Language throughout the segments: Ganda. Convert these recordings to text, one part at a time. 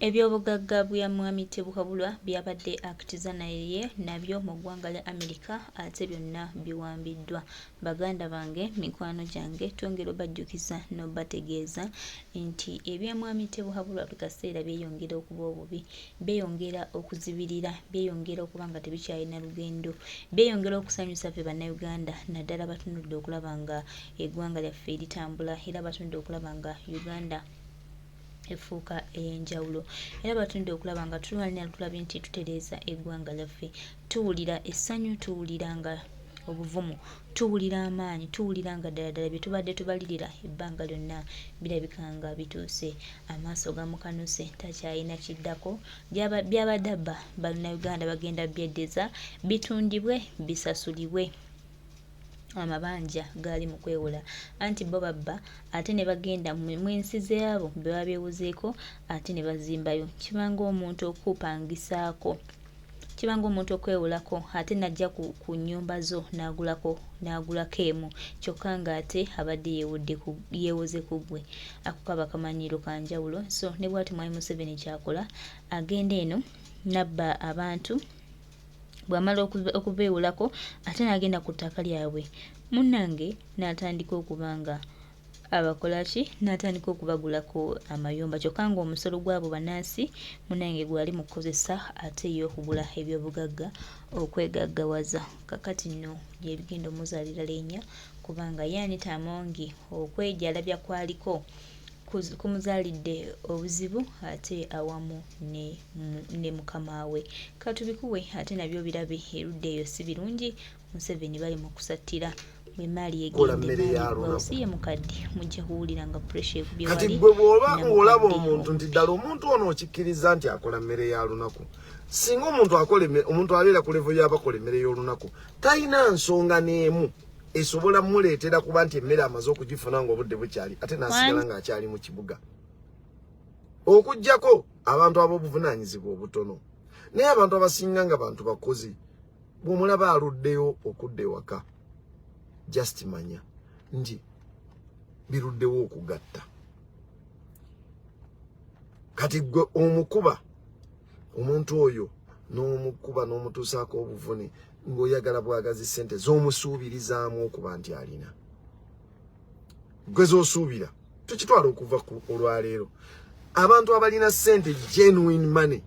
Ebyobugagga bya Mwami Tibuhaburwa by'abadde akitiza naye nabyo mu ggwanga lya Amerika ate byonna biwambiddwa. Baganda bange, mikwano gyange, twongera obajjukiza n'obategeeza nti ebya Mwami Tibuhaburwa buli kaseera byeyongera okuba obubi, byeyongera okuzibirira, byeyongera okuba nga tebikyalina lugendo, byeyongera okusanyusa ffe Bannayuganda naddala abatunudde okulaba nga eggwanga lyaffe litambula era abatunudde okulaba nga Uganda efuuka ey'enjawulo era batunde okulaba nga tulwanira tulabye nti tutereeza eggwanga lyaffe. Tuwulira essanyu, tuwulira nga obuvumu, tuwulira amaanyi, tuwulira nga ddala ddala bye tubadde tubalirira ebbanga lyonna birabika nga bituuse. Amaaso gamukanuse, takyalina kiddako. By'abadde abba Bannayuganda bagenda byeddiza bitundibwe bisasulibwe. Amabanja gaali mu kwewola anti bo babba ate ne bagenda mu ensi z'abo be baba beewozeeko ate ne bazimbayo. Kiba ng'omuntu okukupangisaako, kiba ng'omuntu okwewolako ate n'ajja ku ku nnyumba zo n'agulako n'agulako emu kyokka ng'ate abadde yeewodde ku yeewoze ku ggwe. Ako kaba kamanyiiro ka njawulo so ne bw'atyo Mwami Museveni ky'akola agenda eno n'abba abantu. Bw'amala okubeewolako ate n'agenda ku ttaka lyabwe munnange n'atandika okuba nga abakola ki n'atandika okubagulako amayumba kyokka ng'omusolo gw'abo bannansi munnange gwali mu kukozesa ate ye okugula ebyobugagga okwegaggawaza. Kakati nno gyebigenda omuzaalira leenya kubanga ye Anita Amongi okwejalabya kwaliko kumuzaalidde obuzibu ate awamu ne ne mukama we. Katubikuwe ate nabyo obirabe erudda eyo si birungi Museveni bali mu kusattira emaali Kola egende mmere ya emaali lunaku. si ye mukadde mujja kuwulira nga pressure ekubye Kati wali gwe bw'oba ng'olaba namukadde omuntu nti ddala omuntu ono okikkiriza nti akola mmere ya lunaku, singa omuntu akola omuntu abeera ku level y'abakola emmere y'olunaku talina nsonga n'emu esobola muleetera kuba nti emmere amaze okugifuna ng'obudde bukyali ate n'asigala ng'akyali mu kibuga, okuggyako abantu ab'obuvunaanyizibwa obutono. Naye abantu abasinga nga bantu bakozi, bw'omulaba aluddeyo okudda ewaka, just manya nti biruddewo okugatta. Kati gwe omukuba omuntu oyo n'omukuba n'omutuusaako obuvune ng'oyagala bwagazi ssente z'omusuubirizaamu okuba nti alina gwe z'osuubira. Tukitwala okuva ku olwaleero, abantu abalina ssente, genuine money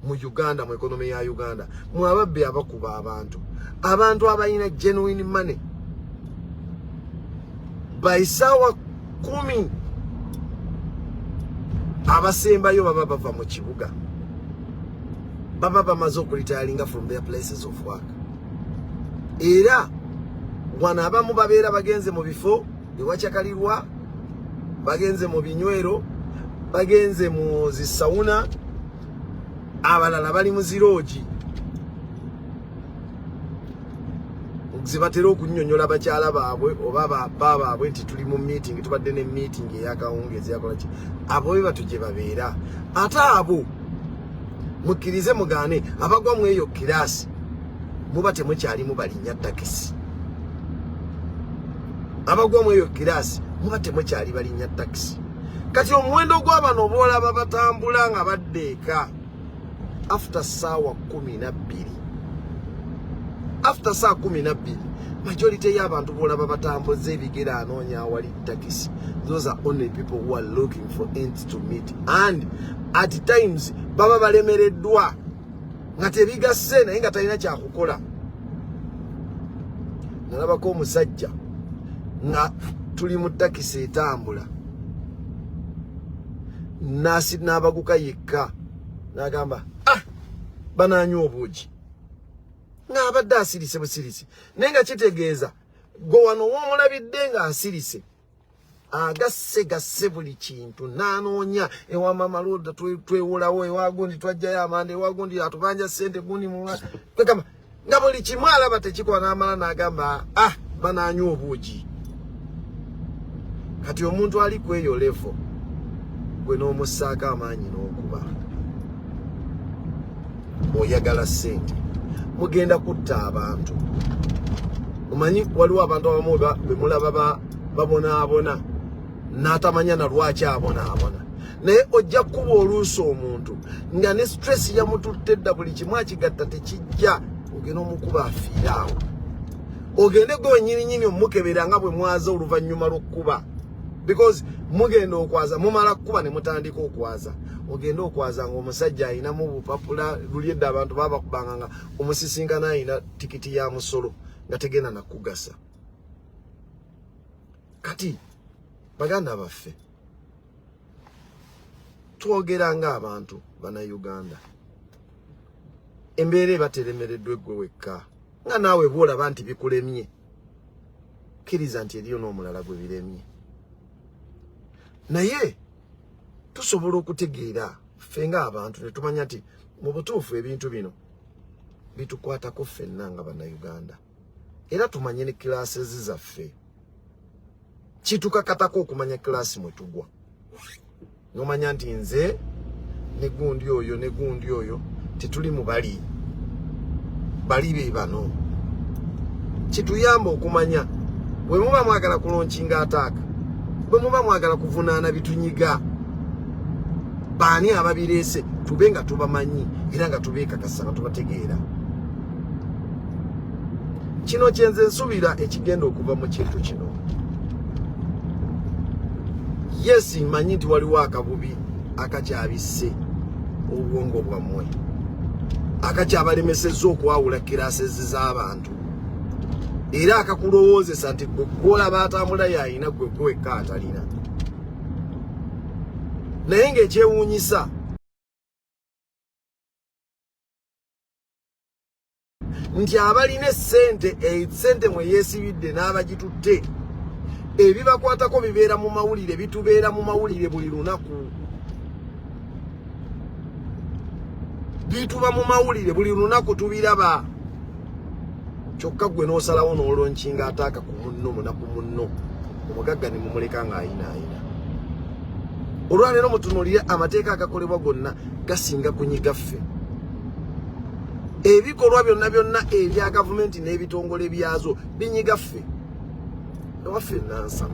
mu Uganda, mu economy ya Uganda, mu ababbi abakuba abantu, abantu abalina genuine money by saawa 10 abasembayo baba bava mu kibuga, baba bamaze okuretiringa from their places of work. Era wano abamu babeera bagenze mu bifo ewakyakalirwa, bagenze mu binywero, bagenze mu zi sauna, abalala bali mu zi lodge zibatera okunnyonnyola bakyala baabwe oba baba baabwe nti tuli mu meeting, tubadde ne meeting eyakawungeezi yakola ki. Abo be batu gye babeera. Ate abo mukkirize mugaane, abagwa mu eyo class muba temukyalimu balinnya takisi. Abagwa mu eyo class muba temukyali balinnya takisi. Kati omuwendo gw'abano boolaba batambula nga badda eka after saawa 12, after saa 12, majority y'abantu boolaba batambuza ebigere anoonya awali takisi, those are only people who are looking for ends to meet, and at times baba balemereddwa nga tebigasse naye nga talina kyakukola. Nalabako omusajja nga tuli mu takisi etambula n'abaguka yekka n'agamba, "Ah, bananywa obuugi," ng'abadde asirise busirisi, naye nga kitegeeza gwe wano w'omulabidde ng'asirise agasse gasse buli kintu n'anoonya ewa mama Loda twewolawo, ewa gundi twajjayo amanda, ewa gundi atubanja ssente, gundi kwegamba nga buli kimu alaba tekikola, n'amala n'agamba, "Ah, bananywa obuugi." Kati omuntu ali ku eyo level gwe n'omussaako amaanyi n'okuba oyagala ssente, mugenda kutta abantu. Omanyi waliwo abantu abamu bemulaba babonaabona. N'atamanya na lwaki abonaabona, naye ojja kukuba oluusi omuntu nga ne stress yamututte dda, buli kimu akigatta tekijja, ogenda omukuba afiire awo, ogende gwe wenyininyini omukebera nga bwe mwaza oluvannyuma lw'okkuba, because mugenda okwaza, mumala kukuba ne mutandika okwaza. Ogenda okwaza ng'omusajja alinamu bupapula. Luli edda abantu babakubanga nga omusisinkana alina tikiti ya musolo nga tegenda nakugasa. Kati baganda baffe, twogera ng'abantu Bannayuganda, embeera eba teremereddwa eggwe wekka, nga naawe bw'olaba nti bikulemye, kkiriza nti eriyo n'omulala gwe biremye. Naye tusobola okutegeera ffe ng'abantu ne tumanya nti mu butuufu ebintu bino bitukwatako ffenna nga Bannayuganda, era tumanye ne classes zaffe. Kitukakatako okumanya class mwe tugwa, nomanya nti nze ne gundi oyo ne gundi oyo tetuli mu bali bali be bano. Kituyamba okumanya bwe muba mwagala kulaunchinga attack, bwe muba mwagala kuvunaana bitunyiga, baani ababireese, tube nga tubamanyi era nga tubeekakasa nga tubategeera. Kino kyenze nsubira ekigenda okuva mu kintu kino. Yes, mmanyi nti waliwo akabubi akakyabisse obwongo bwammwe, akakyabalemesezza okwawula classes z'abantu, era akakulowoozesa nti gwe gwolaba atambula yayina, gwe gwekka atalina. Naye ng'ekyewuunyisa nti abalina essente, essente mwe yeesibidde n'abagitutte, ebibakwatako bibeera mu mawulire, bitubeera mu mawulire buli lunaku, bituba mu mawulire buli lunaku, tubiraba. Kyokka gwe n'osalawo n'olaunchinga attack ku munno, munaku munno omugagga, ne mumuleka ng'ayinaayina. Olwaleero mutunuulire amateeka agakolebwa, gonna gasinga kunyiga ffe. Ebikolwa byonna byonna ebya gavumenti n'ebitongole byazo binyiga ffe. Ewaffe Nansana,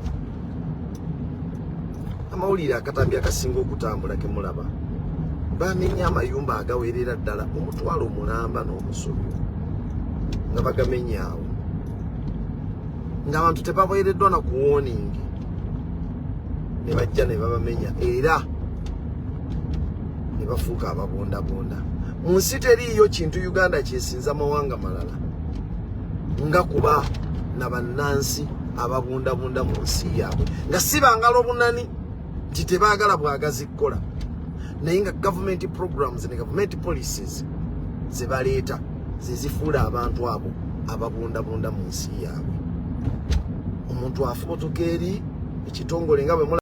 amawulire akatambi akasinga okutambula kemulaba, bamenya amayumba agawerera ddala 500,000 n'omusobyo, nga bagamenya awo ng'abantu tebaweereddwa na ku warning, ne bajja ne babamenya era ne bafuuka ababundabunda mu nsi. Teriiyo kintu Uganda kyesinza mawanga malala nga kuba na bannansi ababundabunda mu nsi yaabwe, nga si bangalo bunani nti tebaagala bwagazi kukola, naye nga government programs ne government policies ze baleeta zezifuula abantu abo ababundabunda mu nsi yaabwe. Omuntu afubutuka eri ekitongole nga bwe mulaba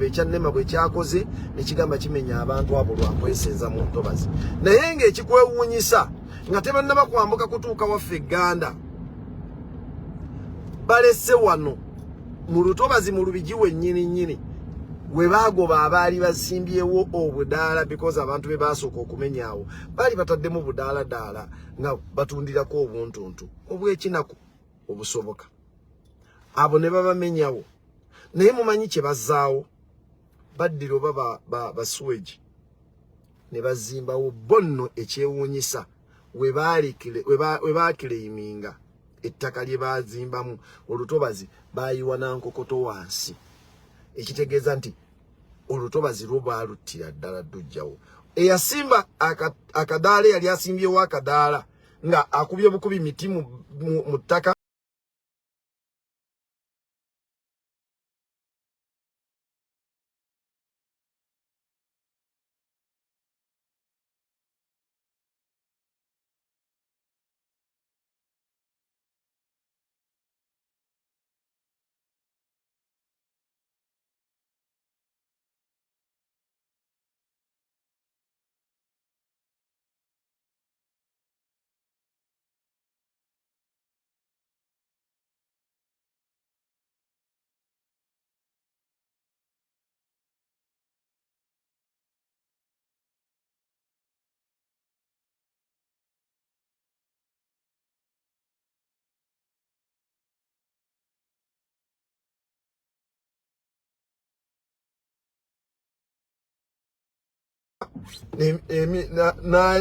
ekyannema bwe kyakoze nekigamba kimenya abantu abo lwakwesenza mu ntobazi. Naye ng'ekikwewuunyisa nga tebannaba kwambuka kutuuka waffe Egganda, balese wano mu lutobazi mu Lubigi wennyini nnyini we baagoba abaali basimbyewo obudaala, because abantu be baasooka okumenyaawo baali bataddemu budaala nga batundirako obuntuntu obwekinaku obusoboka, abo ne babamenyawo. Naye mumanyi kye bazzaawo? Baddira oba basuweji ne bazimbawo bo nno. Ekyewuunyisa, we baclaiminga ettaka lye bazimbamu olutobazi, bayiwa nankokoto wansi, ekitegeeza nti olutobazi lwo baaluttira ddala ddujjawo. Eyasimba akadaala, eyali asimbyewo akadaala nga akubye bukubi miti mu ttaka.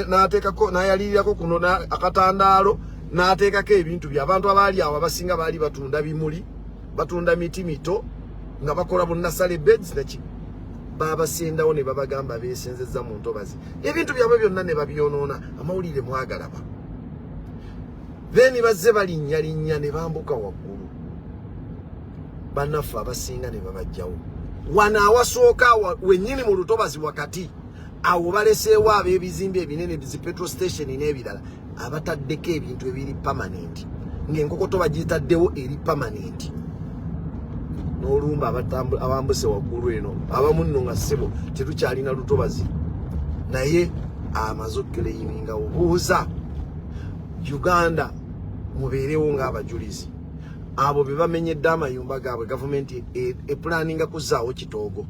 N'ateekako n'ayalirirako kuno akatandaalo n'ateekako ebintu bye. Abantu abaali awo abasinga baali batunda bimuli, batunda miti mito, nga bakola bunasale beds naki. Babasendawo ne babagamba beesenzezza mu ntobazi, ebintu byabwe byonna ne babyonoona. Amawulire mwagalaba. Then bazze balinnyalinnya ne bambuka waggulu, bannaffe abasinga ne babajjawo wano awasooka wennyini mu lutobazi wakati awo. Baleseewo ab'ebizimbe ebinene, zi petrol station n'ebirala, abataddeko ebintu ebiri permanent, ng'enkokoto bagitaddewo eri permanent. N'olumba abambuse waggulu eno abamu nno nga ssebo tetukyalina lutobazi, naye amaze okuclaimingawo. Buuza Uganda, mubeerewo ng'abajulizi abo be bamenyedde amayumba gaabwe. Gavumenti eplanninga kuzzaawo kitoogo.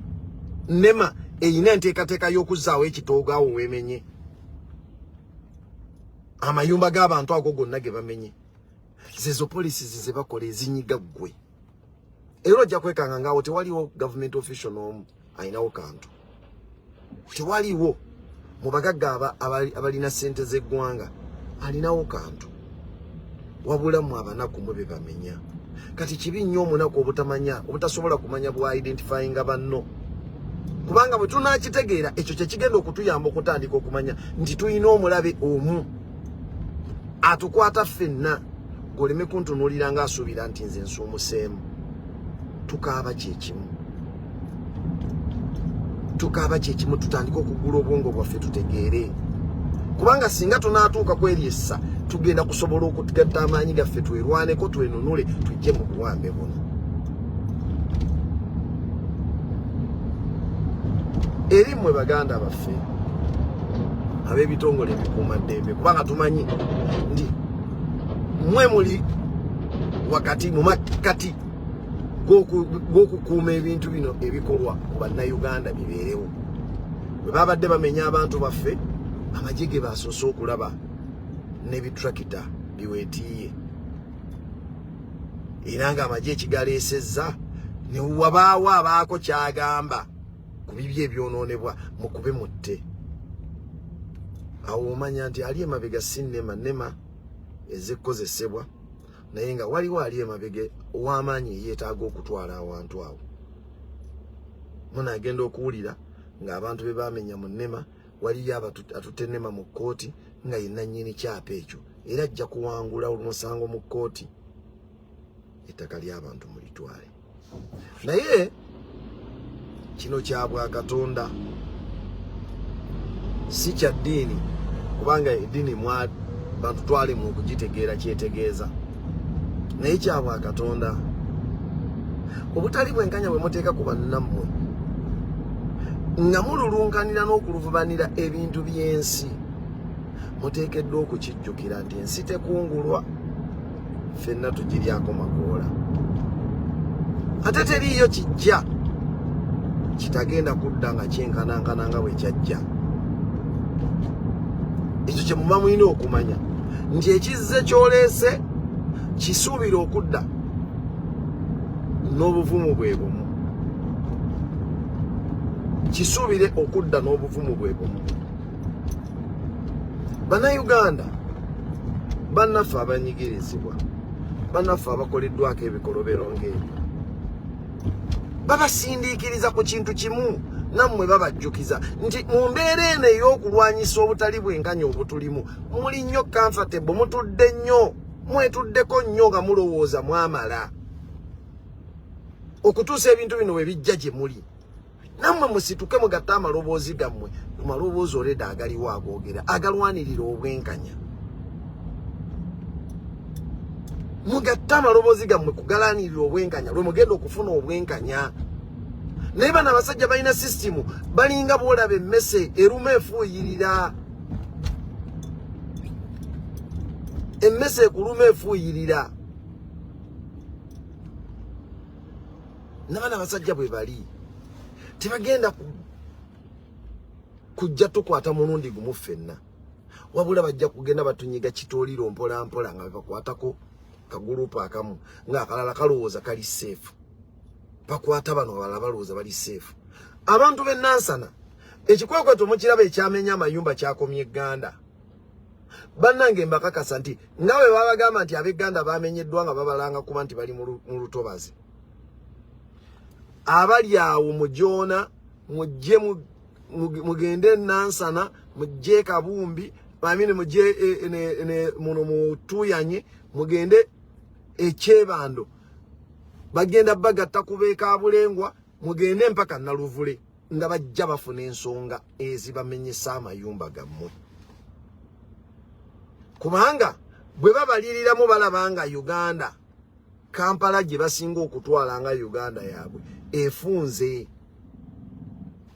NEMA erina enteekateeka y'okuzzaawo ekitoogo awo weemenye amayumba g'abantu ago gonna ge bamenye. Zezo policies ze bakola ezinyiga ggwe, era ojja kwekanga ngaawo tewaliwo government official n'omu alinawo kantu. Tewaliwo mu bagagga abalina ssente z'eggwanga alinawo kantu, wabula mu abanaku mwe be bamenya. Kati kibi nnyo omunaku obutamanya, obutasobola kumanya bwa identifyinga banno, kubanga bwe tunakitegeera ekyo kyekigenda okutuyamba okutandika okumanya nti tulina omulabe omu atukwata ffenna. Goleme kuntunuulira ng'asuubira nti nze nsuumuseemu. Tukaaba kyekimu, tukaaba kyekimu. Tutandike okugula obwongo bwaffe tutegeere, kubanga singa tunaatuuka kweri essa, tugenda kusobola okugatta amaanyi gaffe twerwaneko, twenunule, tujje mu buwambe buno. Eri mmwe baganda baffe ab'ebitongole ebikuumaddembe, kubanga tumanyi nti mmwe muli wakati mu makkati g'okukuuma ebintu bino ebikolwa ku Bannayuganda bibeerewo. Bwe babadde bamenya abantu baffe, amagye ge basoose okulaba n'ebitrakita biweetiiye, era ng'amagye ekigaleesezza ne wabaawo abaako kyagamba ku bibi ebyonoonebwa, mukube mutte. Awo omanya nti ali emabega si NEMA. NEMA ezekkozesebwa, naye nga waliwo ali emabega ow'amaanyi eyeetaaga okutwala awantu awo. Munaagenda okuwulira ng'abantu be bamenya mu NEMA, waliyo atutte NEMA mu kkooti nga ye nannyini kyapa ekyo, era ajja kuwangula omusango mu kkooti, ettaka ly'abantu mulitwale. Naye kino kya bwakatonda, si kya ddiini, kubanga eddiini bantu twalemu okugitegeera kyetegeeza, naye kya bwakatonda. Obutali bwenkanya bwe muteeka ku bannammwe nga mululunkanira n'okuluvubanira ebintu by'ensi, muteekeddwa okukijjukira nti ensi tekungulwa, ffenna tugiryako makoola, ate teriiyo kijja kitagenda kudda nga kyenkanankana nga bwe kyajja. Ekyo kye muba mulina okumanya nti ekizze kyoleese kisuubira okudda n'obuvumu bwe bumu, kisuubire okudda n'obuvumu bwe bumu. Bannayuganda bannaffe abanyigirizibwa, bannaffe abakoleddwako ebikolobero ng'ebyo, babasindiikiriza ku kintu kimu, nammwe babajjukiza nti mu mbeera eno ey'okulwanyisa obutali bwenkanya obutulimu, muli nnyo comfortable, mutudde nnyo, mwetuddeko nnyo nga mulowooza mwamala okutuusa ebintu bino bwe bijja gye muli. Nammwe musituke, mugatte amaloboozi gammwe ku maloboozi oleda agaliwo agoogera, agalwanirira obwenkanya. Mugatte amaloboozi gammwe kugalanirira obwenkanya, lwe mugenda okufuna obwenkanya. Naye bano abasajja balina system, balinga bwolaba emmese eruma efuuyirira. Emmese ekuluma efuuyirira. Nabaana abasajja bwe bali tebagenda kujja tukwata mulundi gumu ffenna, wabula bajja kugenda batunyiga kitooliro mpola mpola, nga bakwatako kagulupu akamu ng'akalala kalowooza kali safe, bakwata bano abalala balowooza bali safe. Abantu b'e Nansana Ekikwekweto mukiraba ekyamenya amayumba kyakomye Gganda. Bannange mbakakasa nti nga bwe babagamba nti ab'egganda bamenyeddwa nga babalanga kuba nti bali mu lutobazi, abali awo mujoona mujje mugende Nansana, mujje Kabumbi, amini mujje muno mutuyanye, mugende Ekyebando, bagenda bagatta ku beekabulengwa, mugende mpaka Naluvule, nga bajja bafuna ensonga ezibamenyesa amayumba gammwe, kubanga bwe babaliriramu balaba nga Uganda, Kampala gye basinga okutwala nga Uganda yaabwe efunze,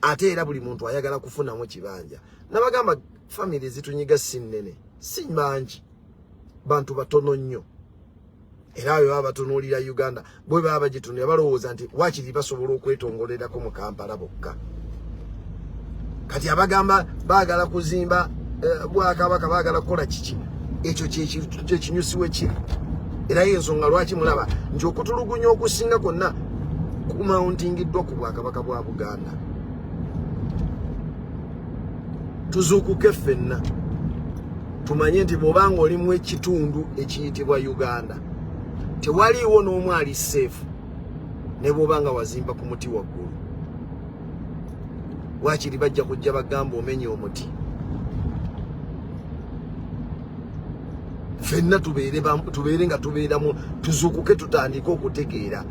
ate era buli muntu ayagala kufunamu kibanja. Nabagamba family zitunyiga si nnene, si bangi, bantu batono nnyo, era bwe baba batunuulira Uganda, bwe baba bagitunulira balowooza nti wakiri basobola okwetongolerako mu Kampala bokka. Kati abagamba baagala kuzimba bwakabaka, baagala kukola kiki, ekyo kyekinyusi we kiri. Era yensonga lwaki mulaba nti okutulugunya okusinga kwonna kumauntingiddwa ku bwakabaka bwa Buganda. Tuzuukuke ffenna tumanye nti bw'obanga olimu ekitundu ekiyitibwa Uganda, tewaliiwo n'omu ali safe, ne bw'oba nga wazimba ku muti waggulu, waakiri bajja kujja bagamba omenye omuti. Ffenna tubeere nga tubeeramu, tuzuukuke, tutandike okutegeera.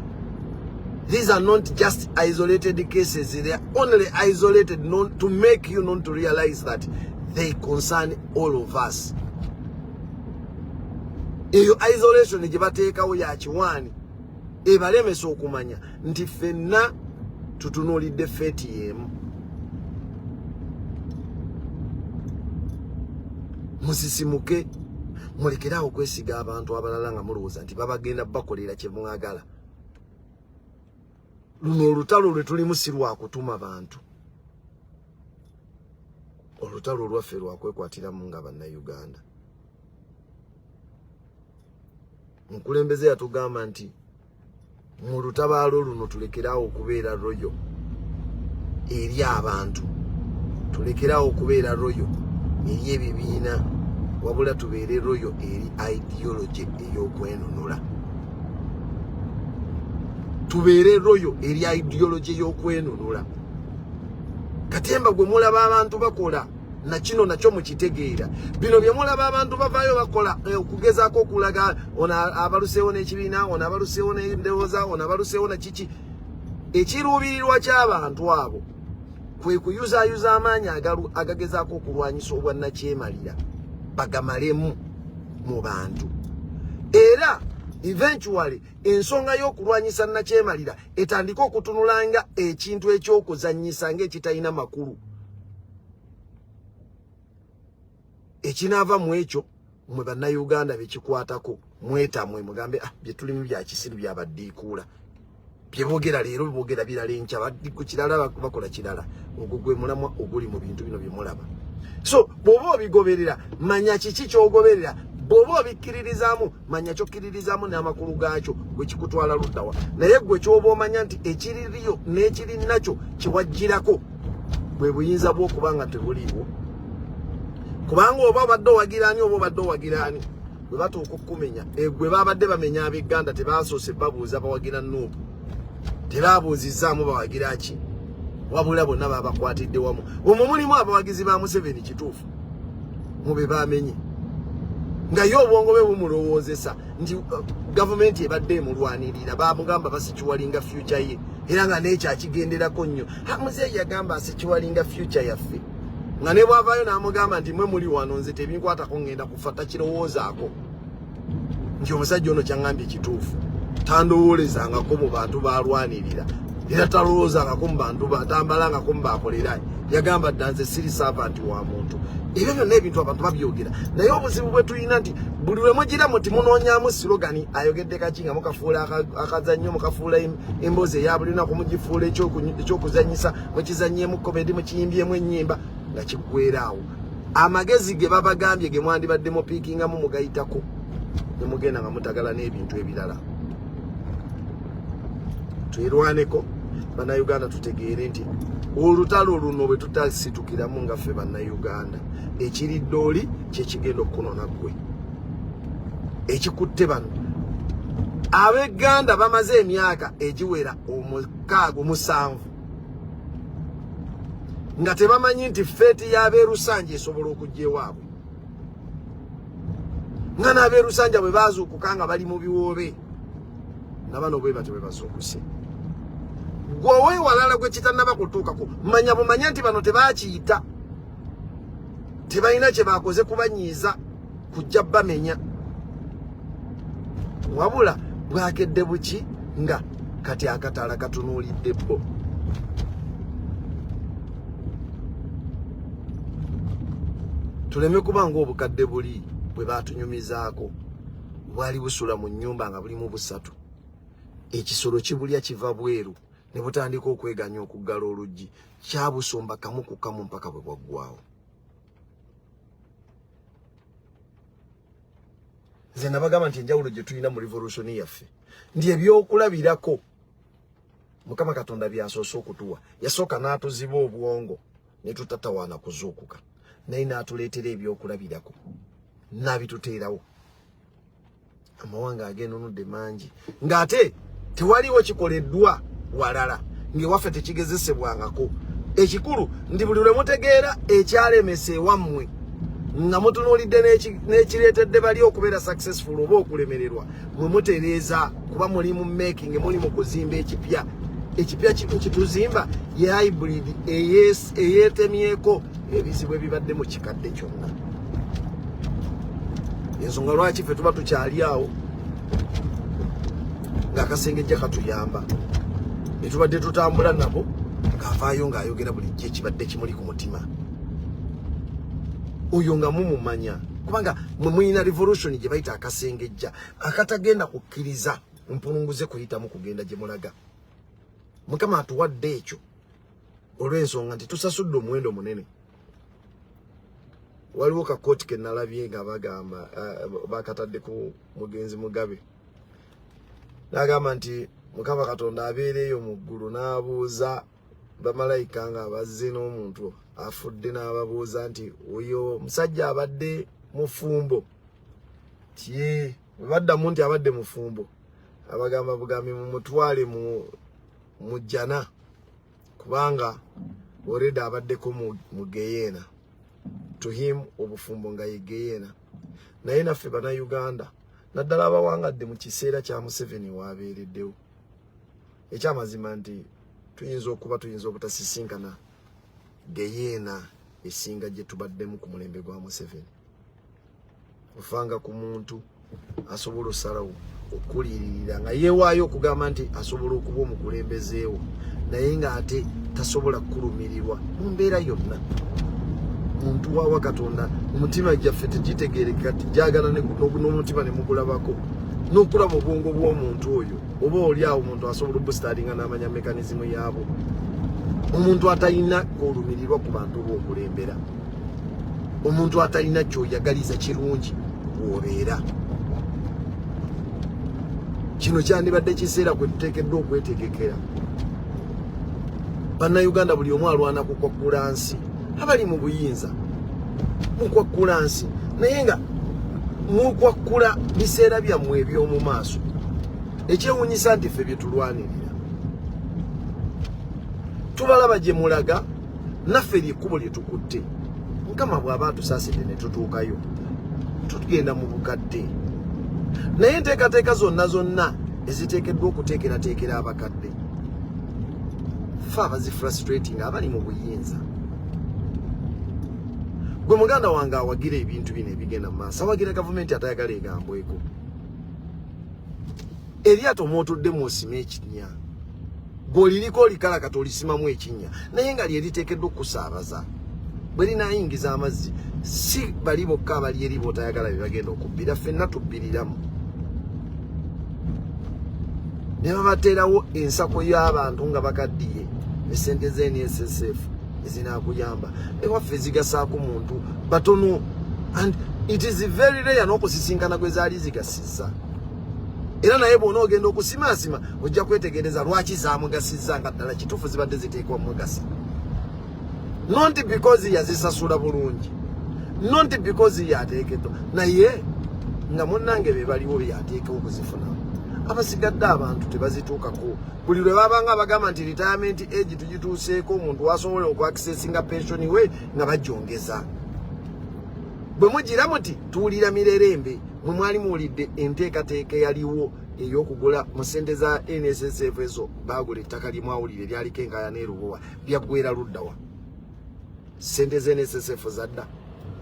These are not just isolated cases, they are only isolated not to make you not to realize that they concern all of us. Eyo isolation gye bateekawo ya kiwaani, ebalemesa okumanya nti ffenna tutunuulidde fate y'emu. Musisimuke, mulekeraawo okwesiga abantu abalala nga mulowooza nti babagenda bakolera kye mwagala. Luno olutalo lwe tulimu si lwakutuma bantu, olutalo olwaffe lwakwekwatiramu nga Bannayuganda. Omukulembeze yatugamba nti mu lutabaalo luno tulekeraawo okubeera loyal eri abantu, tulekeraawo okubeera loyal eri ebibiina, wabula tubeere loyal eri ideology ey'okwenunula. Tubeere loyal eri ideology ey'okwenunula. Katemba gwe mulaba abantu bakola nakino nakyo mukitegeera. Bino bye mulaba abantu bavaayo bakola okugezaako okulaga ono abaluseewo n'ekibiina, ono abaluseewo n'endowooza, ono abaluseewo na kiki. Ekiruubirirwa ky'abantu abo kwe kuyuzaayuza amaanyi agagezaako okulwanyisa obwannakyemalira, bagamalemu mu bantu. Era eventually ensonga y'okulwanyisa nnakyemalira etandike okutunula nga ekintu eky'okuzannyisa, ng'ekitalina makulu. Ekinaava mu ekyo, mwe Bannayuganda bekikwatako, mwetamwe mugambe, ah, bye tulimu bya kisiru, byabaddiikuula, bye boogera leero boogera birala, enkya ku kirala bakola kirala. Ogwo gwe mulamwa oguli mu bintu bino bye mulaba. So bw'oba obigoberera, manya kiki ky'ogoberera. Bw'oba obikkiririzaamu, manya kyokkiririzaamu n'amakulu gaakyo, gwe kikutwala luddawa. Naye gwe kyoba omanya nti ekiririyo n'ekiri nakyo kiwajjirako bwe buyinza bw'okuba nga tebuliiwo, kubanga oba obadde owagira ani, oba obadde owagira ani, bwe batuuka okukumenya gwe babadde bamenya ab'egganda, tebasoose babuuza bawagira NUP, tebabuuzizzaamu bawagira ki, wabula bonna babakwatidde wamu. Omwo mulimu abawagizi ba Museveni, kituufu, mu be bamenye, nga ye obwongo bwe bumulowoozesa nti gavumenti ebadde emulwanirira, bamugamba basecuringa future ye, era nga n'ekyo akigenderako nnyo. Muzeeyi yagamba asecuringa future yaffe, nga ne bwavaayo n'amugamba nti mwe muli wano, nze tebinkwatako, ngenda kufa, takirowoozaako nti omusajja ono kyaŋŋambye kituufu. Tandowoolezangako mu bantu balwanirira, era talowoozangako mu bantu, tambalangako mu bakolera. Yagamba dda, nze siri servant wa muntu. Ebyo byonna ebintu abantu babyogera, naye obuzibu bwe tulina nti buli lwe mugira muti munoonyamu slogan, ayogedde kaki, nga mukafuula akazannyo, mukafuula emboozi eya buli lunaku, mugifuula ekyokuzannyisa, mukizannyemu comedy, mukiyimbyemu ennyimba, nga kiggwera awo. Amagezi ge babagambye ge mwandibadde mupiikingamu mugayitako ne mugenda nga mutagala n'ebintu ebirala. Twerwaneko Bannayuganda, tutegeere nti Olutalo luno bwe tutasitukiramu nga ffe Bannayuganda, ekiridde oli kyekigenda okukunona ggwe. Ekikutte bano ab'egganda bamaze emyaka egiwera 6, 7 nga tebamanyi nti fate y'abeerusanja esobola okujja ewaabwe, nga n'abeerusanja bwe bazuukuka nga bali mu biwoobe, nga bano bwe batyo bwe bazuukuse. Gwe owewalala gwe kitannaba kutuukako, manya bumanya nti bano tebakiyita, tebalina kye bakoze kubanyiiza kujja bamenya, wabula bwakedde buki nga kati akatala katunuulidde bo. Tuleme kuba ng'obukadde buli bwe baatunyumizaako bwali busula mu nnyumba nga bulimu busatu, ekisolo kibulya kiva bweru ne butandika okweganya okuggala oluggi, kyabusumba kamu ku kamu mpaka bwe bwaggwawo. Nze nabagamba nti enjawulo gye tulina mu revolution yaffe nti ebyokulabirako Mukama Katonda byasoose okutuwa, yasooka n'atuziba obwongo ne tutatawaana kuzuukuka, naye n'atuleetera ebyokulabirako n'abituteerawo. Amawanga agenunudde mangi ng'ate tewaliwo kikoleddwa walala, ng'ewaffe tekigezesebwangako. Ekikulu nti buli lwe mutegeera ekyalemesa ewammwe nga mutunuulidde n'ekireetedde bali okubeera successful oba okulemererwa, mwe mutereeza, kuba muli mu making, muli mu kuzimba ekipya. Ekipya kino kituzimba ye hybrid eyeetemyeko ebizibu ebibadde mu kikadde kyonna. Ensonga lwaki ffe tuba tukyali awo ng'akasengejja katuyamba, ne tubadde tutambula nabo ng'avaayo ng'ayogera bulijjo ekibadde kimuli ku mutima, oyo nga mumumanya, kubanga mwe mulina revolution gye bayita akasengejja akatagenda kukkiriza mpulunguze kuyitamu kugenda gye mulaga. Mukama atuwadde ekyo olw'ensonga nti tusasudde omuwendo munene. Waliwo kakooti ke nalabye nga bagamba bakatadde ku mugenzi Mugabe, n'agamba nti Mukama Katonda abeereeyo mu ggulu n'abuuza bamalayika nga abazze n'omuntu afudde, n'ababuuza nti oyo omusajja abadde mufumbo? Tye bwe baddamu nti abadde mufumbo, abagamba bugambi mumutwale mu jjana, kubanga already abaddeko mu geyeena. To him obufumbo nga ye geyeena. Naye naffe Bannayuganda, naddala abawangadde mu kiseera kya Museveni waabeereddewo, ekyamazima nti tuyinza okuba tuyinza obutasisinkana geyeena esinga gye tubaddemu ku mulembe gwa Museveni. Ofanga ku muntu asobola osalawo okuliiririra nga yeewaayo okugamba nti asobola okuba omukulembezeewo, naye ng'ate tasobola kukulumirirwa mu mbeera yonna. Muntu wawa Katonda omutima gyaffe tegitegeereka, tijagala n'omutima ne mugulabako n'okulaba obwongo bw'omuntu oyo, oba oli awo omuntu asobola obusitaalinga n'amanya mechanism yaabwo. Omuntu atalina kolumirirwa ku bantu b'okulembera, omuntu atalina kyoyagaliza kirungi bw'obeera. Kino kyandibadde kiseera kwe tuteekeddwa okwetegekera. Bannayuganda buli omu alwana kukwakkula nsi, abali mu buyinza mukwakkula nsi, naye nga mukwakkula biseera byammwe eby'omu maaso. Ekyewuunyisa nti ffe bye tulwanirira tubalaba gye mulaga, naffe lyekkubo lye tukutte. Mukama bw'aba atusaasidde ne tutuukayo, tugenda mu bukadde, naye enteekateeka zonna zonna eziteekeddwa okuteekerateekera abakadde, fe abazifrustrating abali mu buyinza. Gwe muganda wange awagira ebintu bino ebigenda mu maaso, awagira gavumenti atayagala egambweko, eryato mwotudde mwosima ekinnya, gw'oliriko olikalakata olisimamu ekinnya, naye nga lyeriteekeddwa okukusaabaza. Bwe linaayingiza amazzi, si bali bokka abali eri b'otayagala be bagenda okubbira, ffenna tubbiriramu. Ne babateerawo ensako y'abantu nga bakaddiye, esente z'NSSF ezinaakuyamba ewaffe zigasaako muntu batono, and it is very rare n'okusisinkana gwe zaali zigasizza. Era naye bw'ona ogenda okusimaasima ojja kwetegereza lwaki zaamugasizza, nga ddala kituufu zibadde ziteekwa mugasa. Not because yazisasula bulungi, not because yateekeddwa, naye nga munnange be baliwo byateekawo okuzifunamu. Abasigadde abantu tebazituukako. Buli lwe babanga bagamba nti retirement age tugituuseeko, omuntu wasobola okwakisesinga pension we, nga bajongeza. Bwe mugira muti tuwulira mirerembe. Mwe mwali muwulidde enteekateeka eyaliwo ey'okugula mu ssente za NSSF ezo, baagula ettaka lyemwawulire lyaliko enkaya n'erubowa. Byaggwera luddawa? Ssente za NSSF zadda?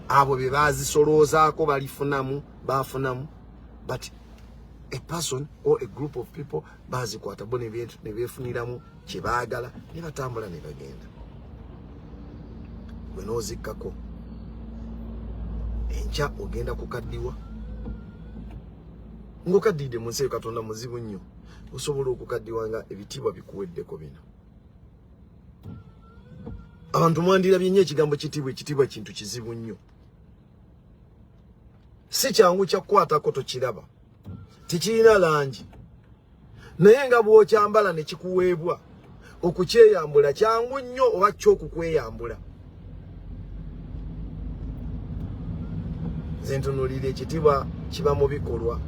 Abo be bazisoloozaako balifunamu, bafunamu, but a person or a group of people bazikwata bo ne beefuniramu kye baagala ne batambula ne bagenda. Gwe n'ozikkako, enkya ogenda kukaddiwa ng'okaddiidde mu nsi eyo. Katonda muzibu nnyo. Osobola okukaddiwa nga ebitiibwa bikuweddeko. Bino abantu mwandirabye nnyo ekigambo kitiibwa. Ekitiibwa kintu kizibu nnyo, si kyangu kyakukwatako. Tokiraba, tekirina langi, naye nga bw'okyambala ne kikuweebwa, okukyeyambula kyangu nnyo, oba kyokukweyambula. Nze ntunuulira ekitiibwa kiba mu bikolwa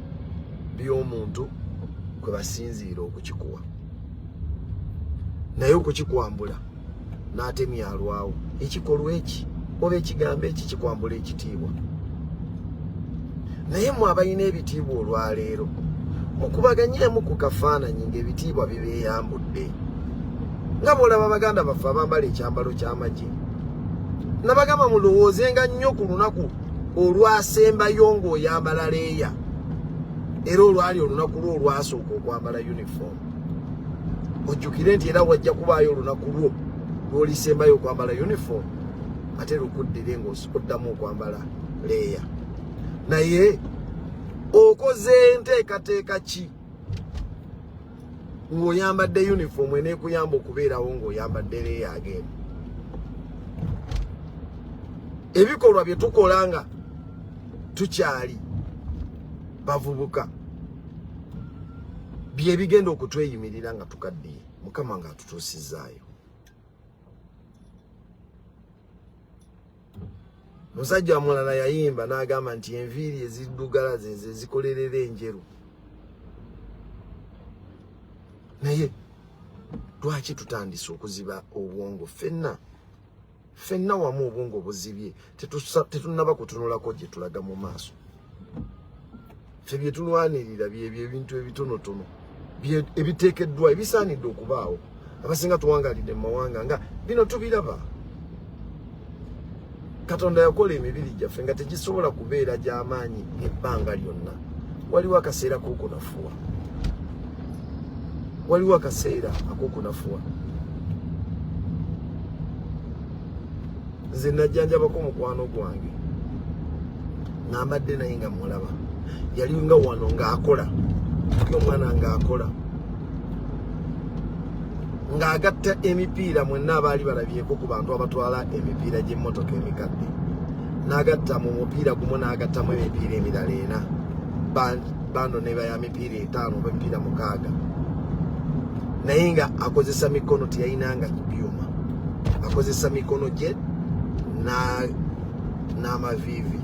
by'omuntu kwe basinziira okukikuwa, naye okukikwambula n'atemyalwawo ekikolwa eki oba ekigambo eki kikwambula ekitiibwa. Naye mwe abalina ebitiibwa olwaleero, mukubaganyeemu ku kafaananyi ng'ebitiibwa bibeeyambudde, nga bw'olaba baganda baffe abambala ekyambalo ky'amagye. Nabagamba mulowoozenga nnyo ku lunaku olwasembayo ng'oyambala leeya, era olwali olunaku lwo olwasooka okwambala uniform. Ojjukire nti era wajja kubaayo olunaku lwo lw'olisembayo okwambala uniform, ate lukuddire ng'oddamu okwambala leeya. Naye okoze enteekateeka ki ng'oyambadde uniform eneekuyamba okubeerawo ng'oyambadde leeya agenda? Ebikolwa bye tukola nga tukyali bavubuka bye bigenda okutweyimirira nga tukaddiye, Mukama ng'atutuusizaayo. Musajja mulala yayimba n'agamba nti enviiri eziddugala zeze zikolerera enjeru. Naye lwaki tutandise okuziba obwongo ffenna ffenna wamu? Obwongo buzibye, tetunnaba kutunulako gye tulaga mu maaso. Ffe bye tulwanirira byebyo ebintu ebitonotono ebiteekeddwa, ebisaanidde okubaawo. Abasinga tuwangalidde mu mawanga nga bino tubiraba. Katonda yakola emibiri gyaffe nga tegisobola kubeera gy'amaanyi ebbanga lyonna. Waliwo akaseera k'okunafuwa, waliwo akaseera ak'okunafuwa. Nze najjanjabako mukwano gwange nga mbadde naye nga mulaba, yali nga wano ng'akola, yali omwana ng'akola ng'agatta emipiira. Mwenna abaali balabyeko ku bantu abatwala emipiira gy'emmotoka emikadde, n'agatta mu mupiira gumu, n'agattamu emipiira emirala ena, bando neba ya mipiira 5 oba emipiira 6, naye nga akozesa mikono, teyayinanga byuma, akozesa mikono gye n'amaviivi,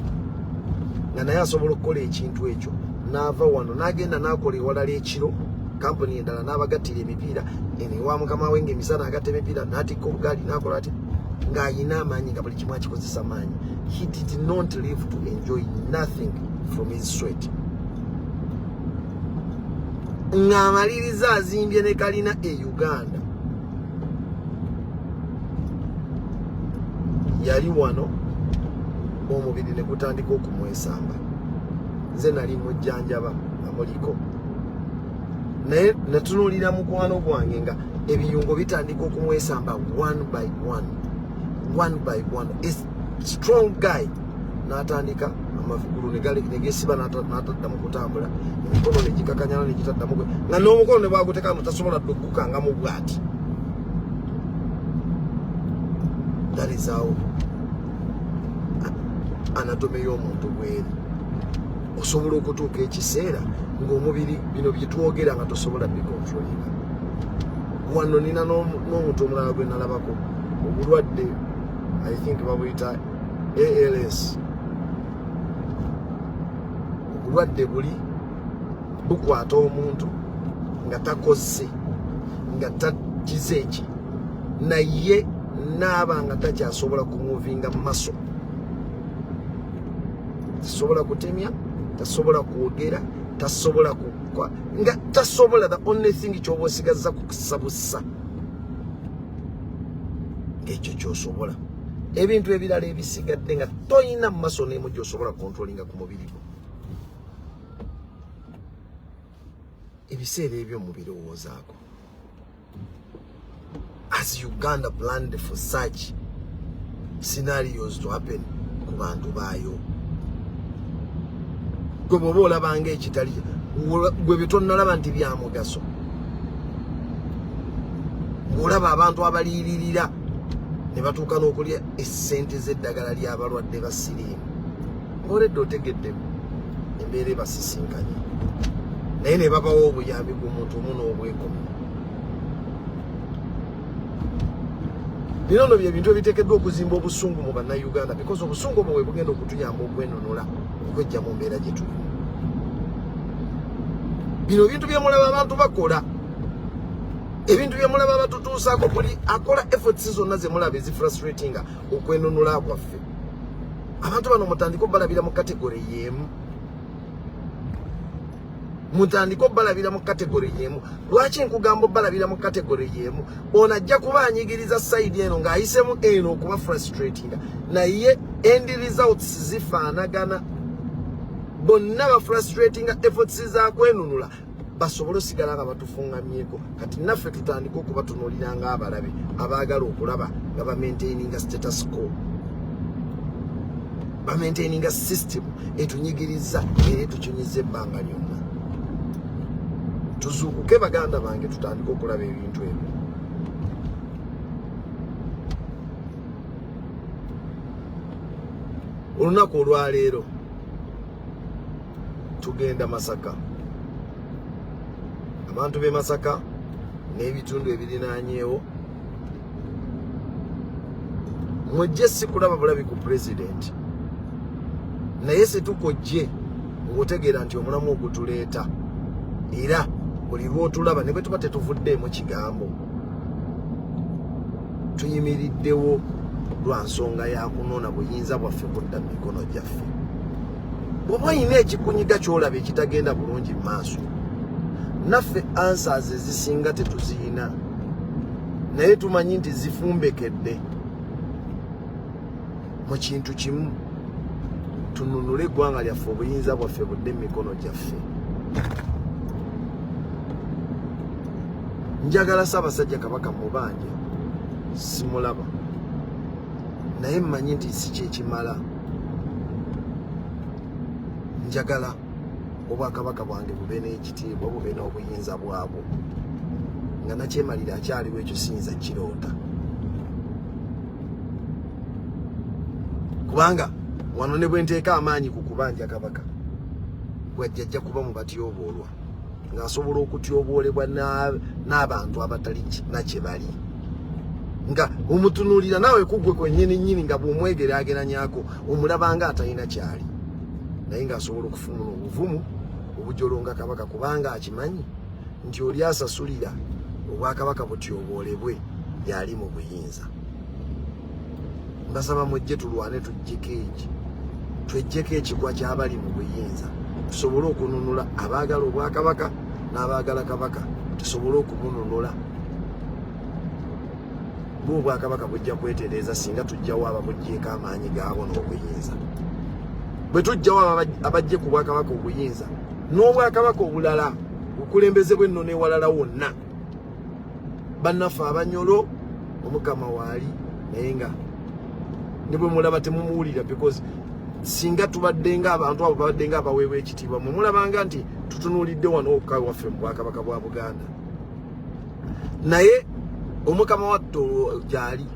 nga naye asobola okukola ekintu ekyo. N'ava wano n'agenda n'akola ewalala ekiro, kampuni endala, n'abagattira emipiira eno ewa mukama we, ng'emisana agatta emipiira, n'atikka obugaali, n'akola ati ng'ayina amaanyi, nga buli kimu akikozesa maanyi. He did not live to enjoy nothing from his sweat. Ng'amaliriza azimbye ne kalina e Uganda. Yali wano, omubiri ne gutandika okumwesamba. Nze nali mujjanjaba nga muliko naye, natunuulira mukwano gwange nga ebiyungo bitandika okumwesamba one by one, one by one. A strong guy n'atandika amagulu ne gesiba, n'ataddamu kutambula, emikono ne gikakanyala ne gitaddamu, nga n'omukono ne bwagutekamu tasobola ddugukangamu bw'ati. That is how anatomy y'omuntu bweri. Osobola okutuuka ekiseera ng'omubiri bino byetwogera nga tosobola bicontrolinga. Wano nina n'omuntu omulala gwe nalabako obulwadde. I think babuyita ALS. Obulwadde buli bukwata omuntu nga takoze, nga tagize eki, naye naaba nga takyasobola kumuvinga maso, tasobola kutemya, tasobola kwogera, tasobola kukwa, nga tasobola. The only thing kyoba osigazza kukusa bussa, ng'ekyo kyosobola. Ebintu ebirala ebisigadde nga toyina mu maso n'emu gyosobola controllinga ku mubiri gwo. Ebiseera ebyo mubirowoozaako. As Uganda planned for such scenarios to happen ku bantu baayo, gwe bwoba olabanga ekitali gwe byetonnalaba nti bya mugaso, ng'olaba abantu abaliiririra ne batuuka n'okulya essente z'eddagala ly'abalwadde ba siriimu, ng'oledde otegedde embeera ebasisinkanye, naye ne babawa obuyambi gw'omuntu omu n'obwekomi. Bino no byebintu ebiteekeddwa okuzimba obusungu mu Bannayuganda, because obusungu obwo bwe bugenda okutuyamba okwenunula, okwejja mu mbeera gye tulimu. Bino ebintu byemulaba abantu bakola, ebintu byemulaba batutuusaako, buli akola efforts zonna zemulaba ezifrustratinga okwenunula kwaffe, abantu bano mutandike obalabira mu category y'emu, mutandike obalabira mu category y'emu. Lwaki nkugamba obalabira mu category y'emu? Ono ajja kuba anyigiriza side eno ng'ayisemu eno okuba frustratinga, naye end results zifaanagana. Bonna bafrustratinga efforts za kwenunula basobole osigala nga batufungamyeko. Kati naffe tutandike okubatunuulira ng'abalabe abaagala okulaba nga bamaintaininga status quo, bamaintaininga system etunyigiriza era etukyunyiza ebbanga lyonna. Tuzuukuke baganda bange, tutandike okulaba ebintu ebyo. Olunaku olwaleero tugenda Masaka. Abantu b'e Masaka n'ebitundu ebirinaanyeewo, mujje si kulaba bulabi ku pulezidenti, naye situkojje ng'otegeera nti omulamu ogutuleeta, era buli lw'otulaba ne bwe tuba tetuvuddeemu kigambo, tuyimiriddewo lwa nsonga ya kunona buyinza bwaffe kudda mu mikono gyaffe. Bw'oba olina ekikunyiga ky'olaba ekitagenda bulungi mu maaso, naffe answers ezisinga tetuziyina, naye tumanyi nti zifumbekedde mu kintu kimu: tununule eggwanga lyaffe, obuyinza bwaffe budde mu mikono gyaffe. Njagala Ssaabasajja Kabaka mubanja simulaba, naye mmanyi nti si kyekimala. Njagala obwakabaka bwange bube n'ekitiibwa, bube n'obuyinza bwabwo nga nakyemalira akyaliwo. Ekyo siyinza kiroota, kubanga wano ne bwe nteeka amaanyi ku kubanja kabaka, bwajja ajja kuba mu batyoboolwa, ng'asobola okutyoboolebwa n'abantu abatali nakye bali, nga omutunuulira naawe kugwe kwennyini nnyini, nga bw'omwegeraageranyako omulaba nga atalina kyali, naye ng'asobola okufumuna obuvumu obujolonga kabaka, kubanga akimanyi nti oli asasulira obwakabaka butyoboolebwe yali mu buyinza. Mbasaba mujje tulwane, tuggyeko eki, tweggyeko ekigwa ky'abali mu buyinza, tusobole okununula abaagala obwakabaka n'abaagala kabaka, tusobole okumununula. Bwe obwakabaka bujja kwetereeza singa tujjawo ababuggyeko amaanyi gaabo n'obuyinza. Bwe tujjawo abajje ku bwakabaka obuyinza n'obwakabaka obulala, bukulembeze bw'ennono ewalala wonna, bannaffe Abanyolo, Omukama waali, naye nga ne bwe mulaba temumuwulira, because singa tubadde nga abantu abo babadde nga abaweebwa ekitiibwa, mwe mulabanga nti tutunuulidde wano okka waffe mu bwakabaka bwa Buganda, naye Omukama wa Toro gyali,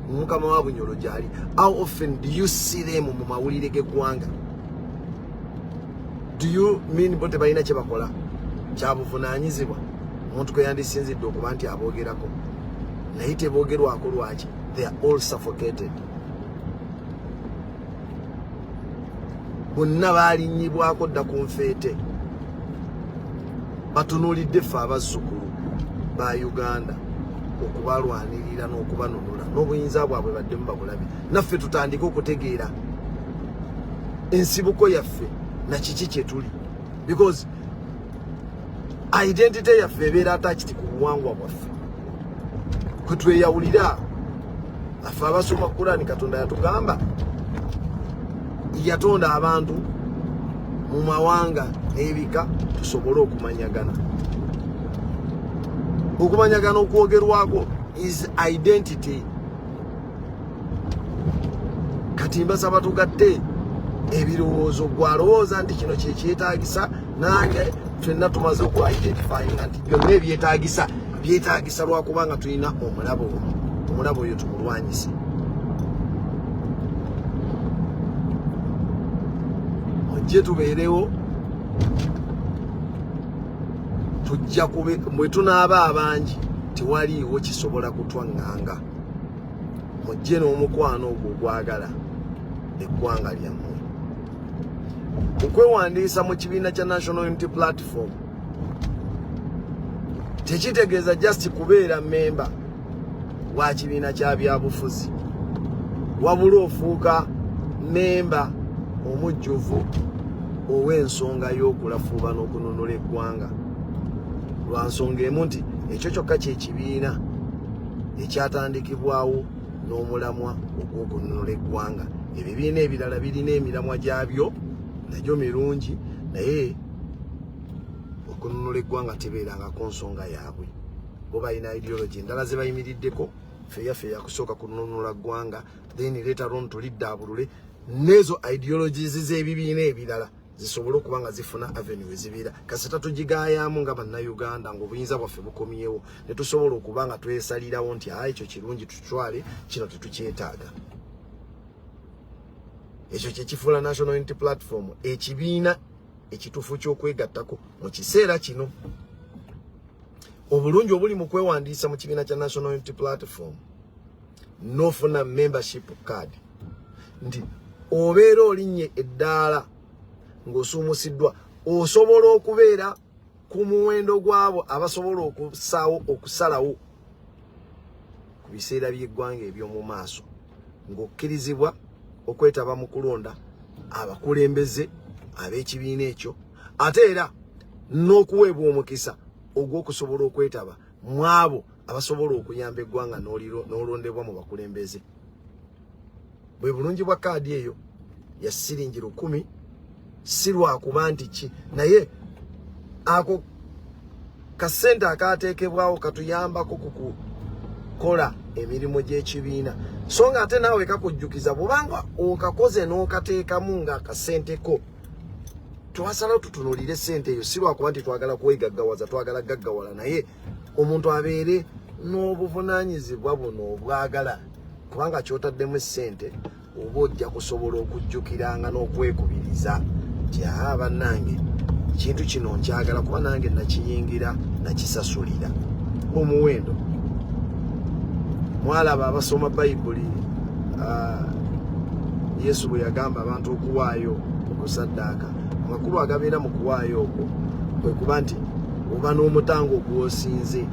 Omukama wa Bunyolo gyali. How often do you see them mu mawulire g'eggwanga? Do you mean bo tebalina kye bakola kyabuvunaanyizibwa omuntu kwe yandisinzidde okuba nti aboogerako? Naye teboogerwako. Lwaki? They are all suffocated. Bonna balinnyibwako dda ku nfeete, batunuulidde ffe abazzukulu ba Uganda okubalwanirira n'okubanunula n'obuyinza bwabwe baddemu babulabe, naffe tutandike okutegeera ensibuko yaffe na kiki kye tuli, because identity yaffe ebeera attached ku buwangwa bwaffe kwe tweyawulira. Affe abasoma Kurani, Katonda yatugamba yatonda abantu mu mawanga n'ebika tusobole okumanyagana. Okumanyagana okwogerwako is identity. Kati mbasaba tugatte ebirowoozo. Gwalowooza nti kino kyekyetagisa, nange fenna tumaze okuidentifyinga nti byonna ebyetagisa byetagisa, lwakubanga tulina omulabo omu. Omulabo oyo tumulwanyise. Mujje tubeerewo, tujja kube bwe tunaaba abangi, tewaliiwo kisobola kutwaŋŋanga. Mujje n'omukwano ogwo ogwagala eggwanga lyammwe. Okwewandiisa mu kibiina kya National Unity Platform tekitegeeza just kubeera memba wa kibiina kya byabufuzi, wabula ofuuka memba omujjuvu ow'ensonga y'okulafuuba n'okununula eggwanga, lwa nsonga emu nti ekyo kyokka kyekibiina ekyatandikibwawo n'omulamwa ogw'okununula eggwanga. Ebibiina ebirala birina emiramwa gyabyo, nagyo mirungi, naye okununula eggwanga tebeerangako nsonga yaabwe. Bo balina ideology endala ze bayimiriddeko. Ffe yaffe yakusooka kununula ggwanga, then later on tuliddaabulule n'ezo ideologies z'ebibiina ebirala zisobole okuba nga zifuna avenue ezibeera. Kasita tugigaayaamu nga Bannayuganda ng'obuyinza bwaffe bukomyewo, ne tusobola okuba nga twesalirawo nti aa, ekyo kirungi tutwale, kino tetukyetaaga. Ekyo kyekifuula National Unity Platform ekibiina ekituufu ky'okwegattako mu kiseera kino. Obulungi obuli mu kwewandiisa mu kibiina kya National Unity Platform n'ofuna membership card nti obeera olinnye eddaala ng'osuumusiddwa, osobola okubeera ku muwendo gwabo abasobola okusaawo okusalawo ku biseera by'eggwanga eby'omu maaso, ng'okkirizibwa okwetaba mu kulonda abakulembeze ab'ekibiina ekyo, ate era n'okuweebwa omukisa ogw'okusobola okwetaba mu abo abasobola okuyamba eggwanga n'olondebwa mu bakulembeze. Bwe bulungi bwa kaadi eyo ya siringi 1000. Si lwakuba nti ki, naye ako kasente akateekebwawo katuyambako ku kukola emirimu gy'ekibiina, so nga ate naawe kakujjukiza bwobanga okakoze n'okateekamu nga akasente ko. Twasalawo tutunuulire sente eyo si lwakuba nti twagala kwegaggawaza, twagala gaggawala, naye omuntu abeere n'obuvunaanyizibwa buno obwagala, kubanga kyotaddemu essente oba ojja kusobola okujjukiranga n'okwekubiriza nti aa, bannange, kintu kino nkyagala kuba nange nakiyingira, nakisasulira omuwendo. Mwalaba abasoma Bayibuli, Yesu bwe yagamba abantu okuwaayo okusaddaaka, amakulu agabeera mu kuwaayo okwo kwe kuba nti oba n'omutango ogwosinze,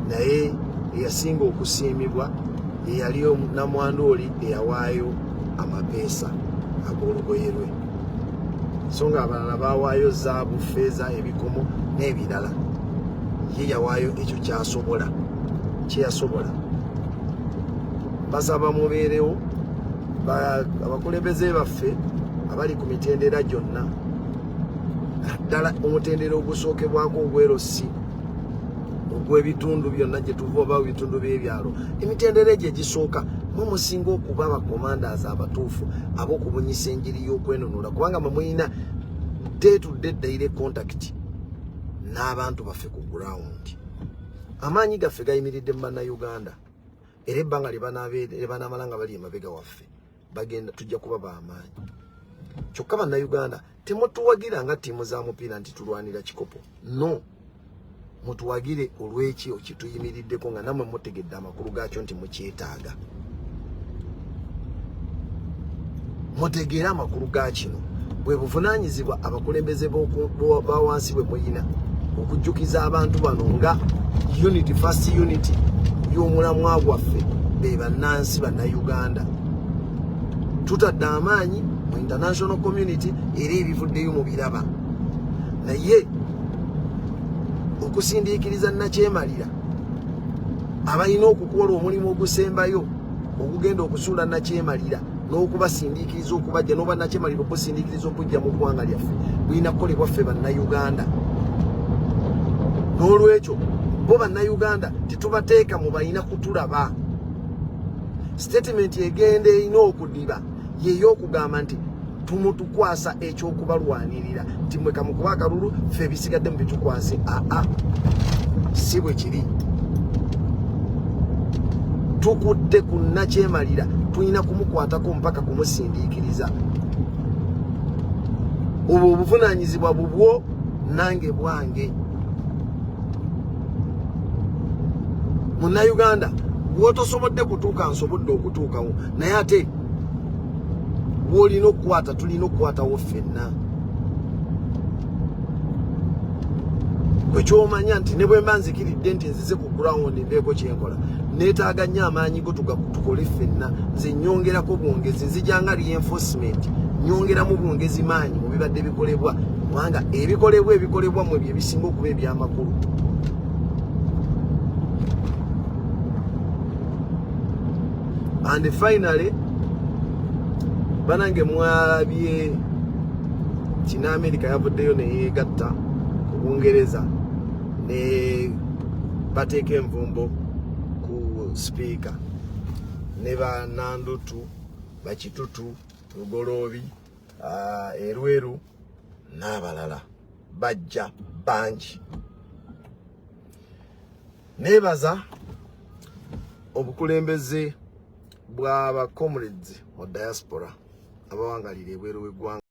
naye eyasinga okusiimibwa yeyali namwandu oli eyawaayo amapeesa ag'olugoye lwe, so nga abalala bawaayo zaabu, feeza, ebikomo n'ebirala. Ye yawaayo ekyo kyasobola, kyeyasobola. Basaba mubeerewo abakulembeze baffe abali ku mitendera gyonna, naddala omutendera ogusookebwako ogwerosi ogw'ebitundu byonna gye tuva oba ebitundu by'ebyalo. Emitendera egyo egisooka mwe musinga okuba abakomandazi abatuufu ab'okubunyisa enjiri y'okwenunula, kubanga mwe mulina day to day daily contact n'abantu baffe ku ground. Amaanyi gaffe gayimiridde mu Bannayuganda, era ebbanga lye banaamala nga bali emabega waffe bagenda, tujja kuba b'amaanyi. Kyokka Bannayuganda, temutuwagira nga ttiimu za mupiira nti tulwanira kikopo. No, mutuwagire olw'ekyo kituyimiriddeko, nga nammwe mutegedde amakulu gaakyo nti mukyetaaga. Mutegeere amakulu ga kino. Bwe buvunaanyizibwa abakulembeze ba wansi bwe muyina okujjukiza abantu bano nga unity, first unity y'omulamwa gwaffe be bannansi Bannayuganda. Tutadde amaanyi mu international community era ebivuddeyo mu biraba, naye okusindiikiriza nakyemalira abalina okukola omulimu ogusembayo ogugenda okusuula nakyemalira n'okubasindiikiriza okubajja n'oba nakyemalira okusindiikiriza okujja mu ggwanga lyaffe bulina kukolebwa ffe Bannayuganda. N'olwekyo bo Bannayuganda tetubateeka mu balina kutulaba. Statement egenda erina okudiba yey'okugamba nti tumutukwasa ekyokubalwanirira nti mwe kamukuba akalulu, ffe ebisigadde mubitukwase. Aa, si bwe kiri. Tukutte ku nakyemalira, tulina kumukwatako mpaka kumusindiikiriza. Obwo obuvunanyizibwa bubwo nange bwange. Munnayuganda, gwotosobodde kutuuka, nsobodde okutuukawo, naye ate gwolina okukwata, tulina okukwatawo ffenna. Kwekyomanya nti ne bwe mba nzikiridde nti nzize ku ground mbeeko kyenkola, neetaaga nnyo amaanyi go tukole ffenna. Nze nyongerako bwongezi, nzijanga reinforcement, nyongeramu bwongezi maanyi mu bibadde bikolebwa, kubanga ebikolebwa mwe bye bisinga okuba ebyamakulu. And finally, banange, mwalabye kina America yavuddeyo neyegatta ku Bungereza ne bateeka envumbo ku sipiika ne banandutu bakitutu Lugoloobi, Erweru n'abalala bajja bangi. Neebaza obukulembeze bw'aba comrades mu diaspora abawangalira ebweru w'eggwanga.